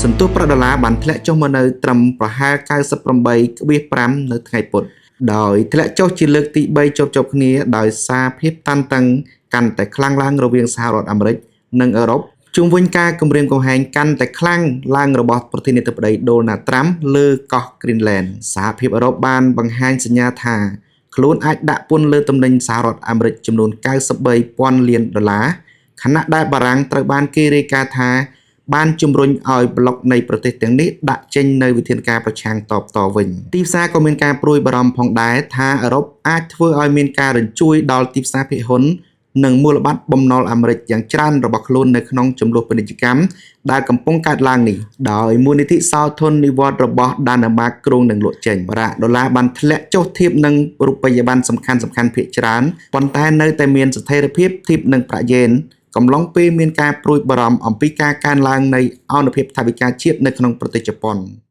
សន្ទុះប្រាក់ដុល្លារបានធ្លាក់ចុះមកនៅត្រឹមប្រហែល98.5នៅថ្ងៃពុធដោយធ្លាក់ចុះជាលើកទី3ជាប់ៗគ្នាដោយសារភាពតានតឹងកាន់តែខ្លាំងឡើងរវាងសហរដ្ឋអាមេរិកនិងអឺរ៉ុបជុំវិញការគំរាមកំហែងកាន់តែខ្លាំងឡើងរបស់ប្រធានាធិបតីដូណាល់ត្រាំលើកោះគ្រីនឡែនសហភាពអឺរ៉ុបបានបង្ហាញសញ្ញាថាខ្លួនអាចដាក់ពន្ធលើទំនិញសហរដ្ឋអាមេរិកចំនួន93,000លានដុល្លារខណៈដែលបារាំងត្រូវបានគេរាយការណ៍ថាបានជំរុញឲ្យប្លុកនៃប្រទេសទាំងនេះដាក់ចេញនូវវិធានការប្រឆាំងតបតវិញទីផ្សារក៏មានការព្រួយបារម្ភផងដែរថាអឺរ៉ុបអាចធ្វើឲ្យមានការរញ្ជួយដល់ទីផ្សារភាគហ៊ុននិងមូលបត្របំណុលអាមេរិកយ៉ាងច្រើនរបស់ខ្លួននៅក្នុងចំនួនពាណិជ្ជកម្មដែលកំពុងកើតឡើងនេះដោយមូលនិធិសោធននិវត្តន៍របស់ដាណាម៉ាកគ្រោងនឹងលក់ចេញប្រាក់ដុល្លារបានធ្លាក់ចុះធៀបនឹងរូបិយប័ណ្ណសំខាន់ៗភាគច្រើនប៉ុន្តែនៅតែមានស្ថិរភាពធៀបនឹងប្រាក់យេនកំឡុងពេលមានការព្រួយបារម្ភអំពីការកើនឡើងនៃអនុភាពថវិកាជាតិនៅក្នុងប្រទេសជប៉ុន។